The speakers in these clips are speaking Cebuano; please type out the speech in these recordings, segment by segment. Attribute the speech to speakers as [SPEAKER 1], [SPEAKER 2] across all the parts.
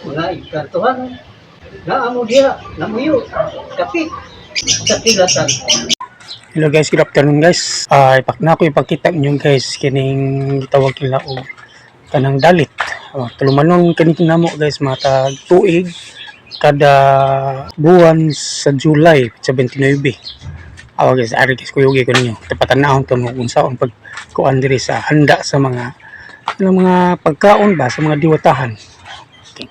[SPEAKER 1] Mga engkantohan, naamo diha, namuyo, kapit, sa kilatan.
[SPEAKER 2] Hello guys, good afternoon guys. Ipak na ako ipakita ninyo guys kining gitawag nila og kanang dalit. Oh, tulumanon kini namo guys, matag tuig kada buwan sa July sa 29. Awa guys, ari guys, kuyugi ko ninyo. Tapatan na akong kung unsaon pag kuan diri sa handa sa mga ano, mga pagkaon ba sa mga diwatahan. Okay.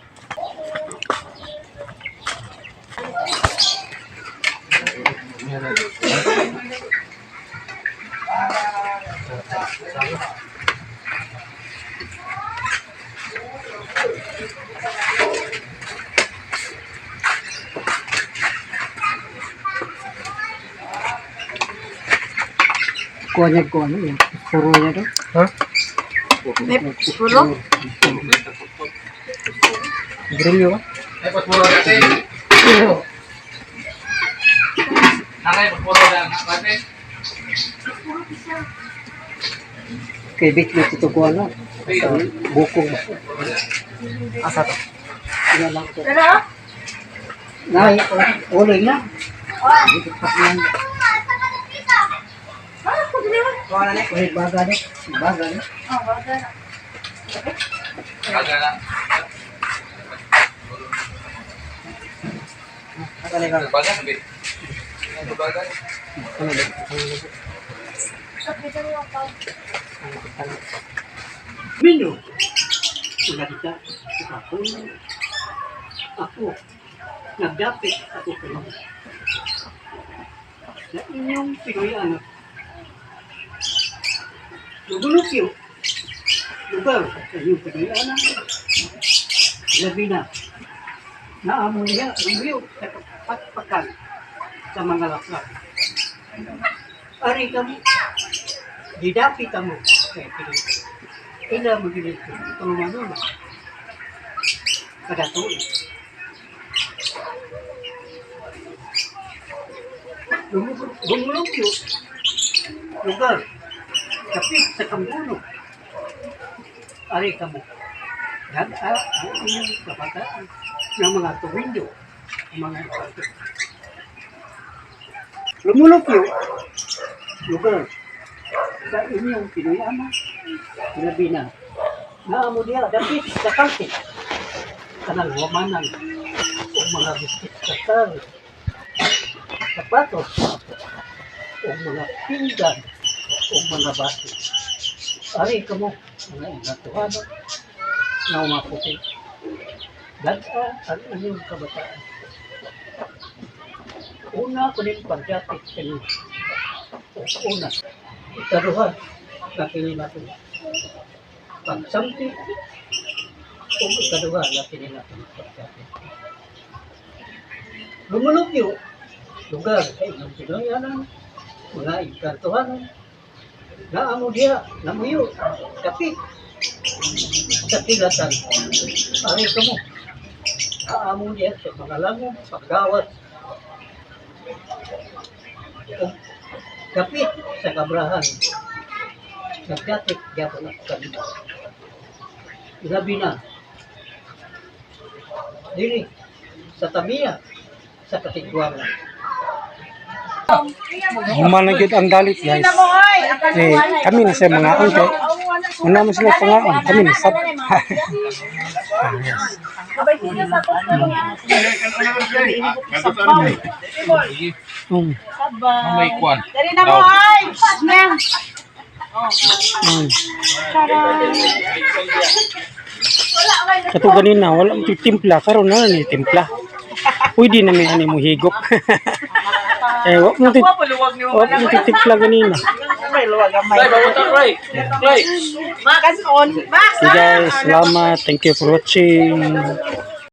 [SPEAKER 1] Kuha niya, kuha niya. Puro niya to.
[SPEAKER 2] Ha?
[SPEAKER 3] May pulo?
[SPEAKER 2] Grillo ba?
[SPEAKER 4] Ay, patpuro natin. Nakay, patpuro lang. Natin.
[SPEAKER 1] Kay bit na ito kuha na. Sa bukong.
[SPEAKER 2] Asa to?
[SPEAKER 1] Ina lang to.
[SPEAKER 3] Pero?
[SPEAKER 1] Nay, uloy na.
[SPEAKER 3] Ah, kung di ba?
[SPEAKER 1] Uy, baga na. Baga na.
[SPEAKER 3] Oh, baga na.
[SPEAKER 4] Baga na. Baga, sabi. Baga.
[SPEAKER 1] Mino. Ugalita. Ako. Ako. Nagdapit ako kayo. Sa inyong Pinoy anak. Lugulupyo. Lugar sa inyong Pinoy anak. Labi na. Naamo niya ang iyo sa kapatpakan sa mga laklat. Ari kami. Didapit mo kay Pinoy. Ila magilig ko. Tulungan Kada tuig. Lumulupyo. Lugar. Kapit sa Kambuno. Ari kamo. Dada ang inyong kabataan ng mga tuwindo. Ang mga ipato. Lumulupyo. Lugar. Sa inyong Pinoy Ama. Labi na. Naamo diha dapit sa kalte. Kanang wamanan o mga biskit sa taro, sapatos, o mga pinggan, o mga baso. Ari kamo, mga ingatuhano, na umaputi. Dada ang inyong kabataan. Una ko rin pagdapit kanina. O una, ikaduha, na natin pagsampi o ikaduha na natin pagdapit. Lumulupyo, lugar sa inyong Pinoyanan, mga engkantohanan, naamo diha, namuyo, kapit, sa kilatan, ari kamo, naamo diha sa mga lango, paggawas, o kapit sa kabrahan, nagdatit gyapon ako kanina. Labi na, diri, sa Tamiya, sa Katigwangan.
[SPEAKER 2] Human na gyud ang dalit guys. Eh, kami na sa mga angke. Una mo sila pangaon, kami na sab. Ah, yes.
[SPEAKER 4] May kwan.
[SPEAKER 3] Dali na mo, ay! Nang!
[SPEAKER 2] Kato ganina, wala mo timpla karon na ni timpla. Pwede na may ani mo higop. Eh, wa mo timpla ganina.
[SPEAKER 4] Ray, babutan, Ray. Ray.
[SPEAKER 3] Max on! Max!
[SPEAKER 2] Okay guys, salamat. Thank you for watching.